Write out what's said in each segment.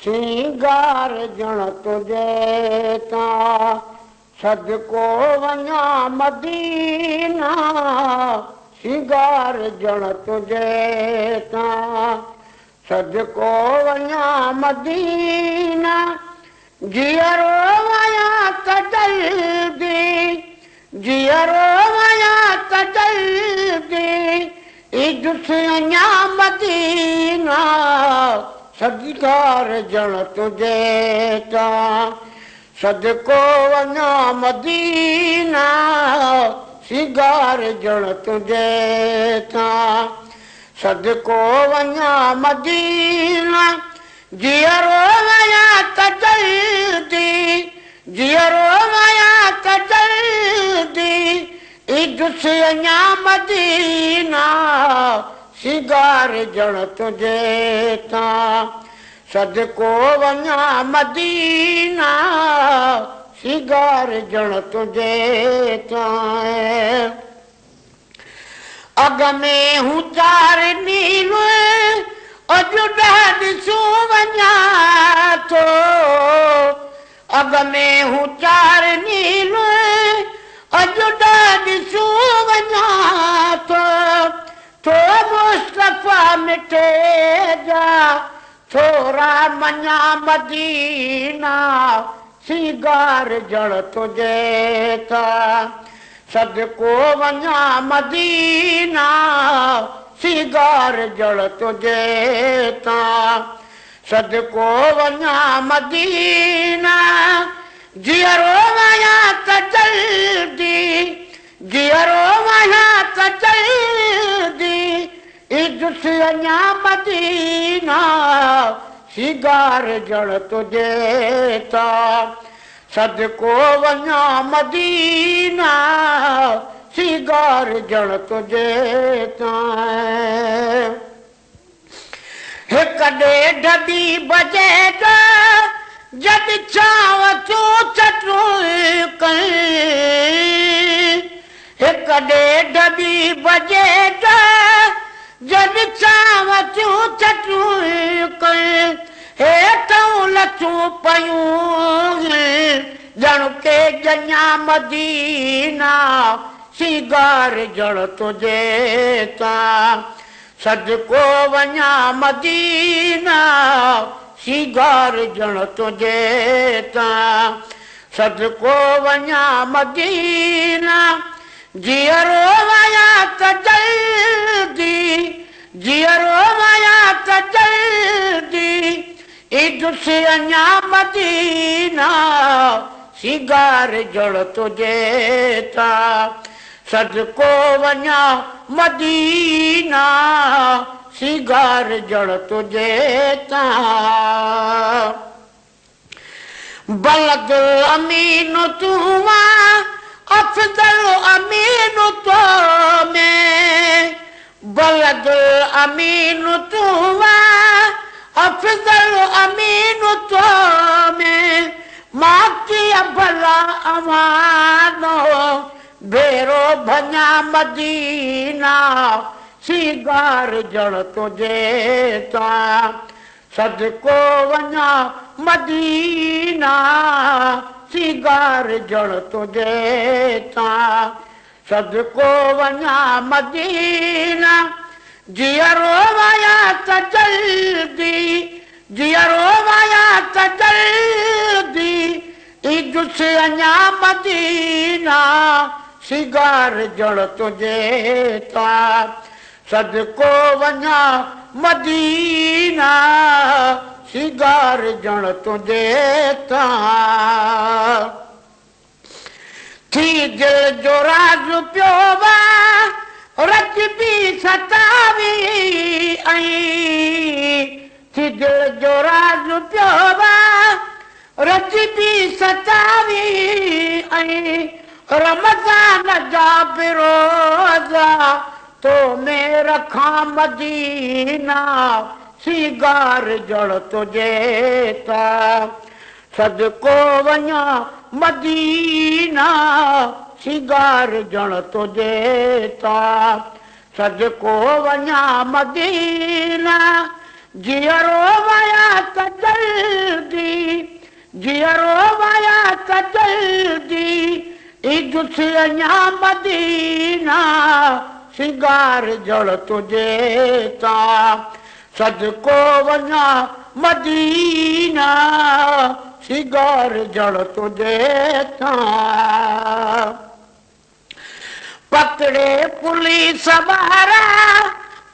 سينگار ڄڻ تنهنجي تان صدقو وڃان مدينا سينگار ڄڻ تنهنجي تان صدقو وڃان مدينا جيئرو آهيان ته جلدي جيئرو آهيان ته جلدي ايندس اڃا مدينا سينگار ڄڻ تنهنجي تان صدقو وڃان مدينا سينگار ڄڻ تنهنجي تان صدقو وڃان مدينا جيئرو آهيان ته جلدي جيئرو آهيان ته جلدي ايندس اڃا مدينا سينگار ڄڻ تنهنجي تان صدقو وڃان مدينا سينگار ڄڻ تنهنجي تان اڳ ۾ هو چار ميل اڄ 10 ڏسون وڃان ٿو اڳ ۾ هو 4 ميل اڄ 10 ڏسون وڃان ٿو ٿو مصطفيٰ مٺي جا ٿورا مڃان مدينا سينگار ڄڻ تنهنجي تان صدقو وڃان مدينا سينگار ڄڻ تنهنجي تان صدقو وڃان مدينا جيئرو آهيان ته جلدي جيئرو آهيان ته جلدي ايندس اڃا مدينا سينگار ڄڻ تنهنجي تان صدقو وڃان مدينا سينگار ڄڻ تنهنجي تان هڪ 1:30 ٻي بجي جو جڏهن ڇانو ٿيون ڇٽون ڪن هڪ 1:30 ٻي بجي جو جڏهن ڇانو ٿيون ڇٽون ڪن هيٺئون لٿون پيون ڄڻ ڪي ڄڃا مدينا سينگار ڄڻ تنهنجي تان صدقو وڃان مدينا سينگار ڄڻ تنهنجي تان صدقو وڃان مدينا جيئرو آهيان ته جلدي جيئرو آهيان ته جلدي ايندس اڃا مدينا سينگار ڄڻ تنهنجي تان صدقو وڃان مدينا سينگار ڄڻ تنهنجي تان بلد امين تون افضل امين تو ۾ بلد امين تون افضل امين تو ۾ مان ڪيئن ڀلا اوهانو ڀيرو ڀڃان مدينا سينگار ڄڻ تنهنجي تان صدقو وڃان مدينا سينگار ڄڻ تنهنجي تان صدقو وڃان مدينا جيئرو آهيان ته جلدي جيئرو آهيان ته جلدي ايندس اڃا مدينا سينگار ڄڻ تنهنجي تان صدقو وڃان مدينا سينگار ڄڻ تنهنجي تان ٿي دل جو راز پيو رجبي ستاوي ۽ ٿي دل جو راز پيو رجبي ستاوي ۽ رمضان جا به روزا تو ۾ رکان مدينا سينگار ڄڻ تنهنجي تان صدقو وڃان مدينا سينگار ڄڻ تنهنجي تان صدقو وڃان مدينا، جيئرو ويان ته جلدي، جيئرو ويان ته جلدي ايندس اڃا مدينا، سينگار جڙ تنهنجي تان، صدقو وڃان مدينا، سينگار جڙ تنهنجي تان. پڪڙي پوليس وارا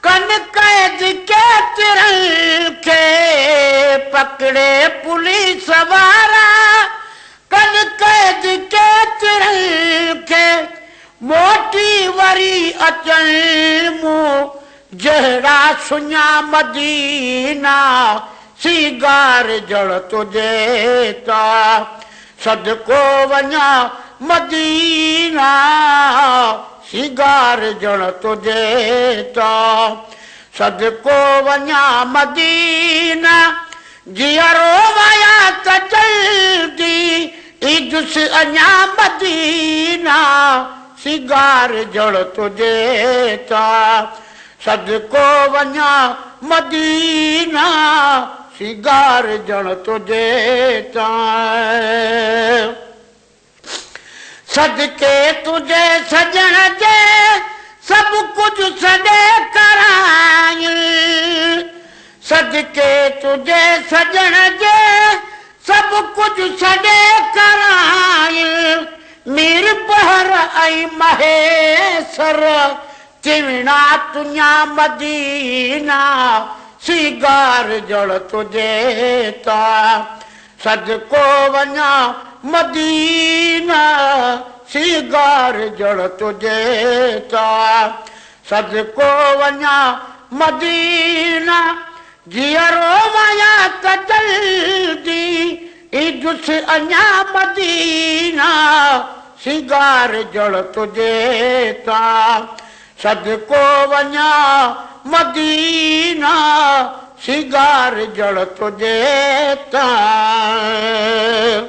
ڪن قيد ڪيترن کي، پڪڙي پوليس وارا ڪن قيد ڪيترن کي، موٽي وري اچن مون جهڙا سڃا مدينا، سينگار جڙ تنهنجي تان، صدقو وڃان مدينا، سينگار جڙ تنهنجي تان، صدقو وڃان مدينا، جيئرو ويان ته جلدي ايندس اڃا مدينا، سينگار جڙ تنهنجي تان، صدقو وڃان مدينا، سينگار جڙ تنهنجي تان. صدقي تنهنجي سڄڻ جي سڀ ڪجهه سڏي ڪرائين، صدقي تنهنجي سڄڻ جي سڀ ڪجهه سڏي ڪرائين، مير بحر ۽ مهيسر چوڻا تنهنجا مدينا، سينگار جڙ تنهنجي تان، صدقو وڃان مدينا، سينگار جڙ تنهنجي تان، صدقو وڃان مدينا، جيئرو ويان ته جلدي ايندس اڃا مدينا، سينگار جڙ تنهنجي تان، صدقو وڃان مدينا، سينگار جڙ تنهنجي تان.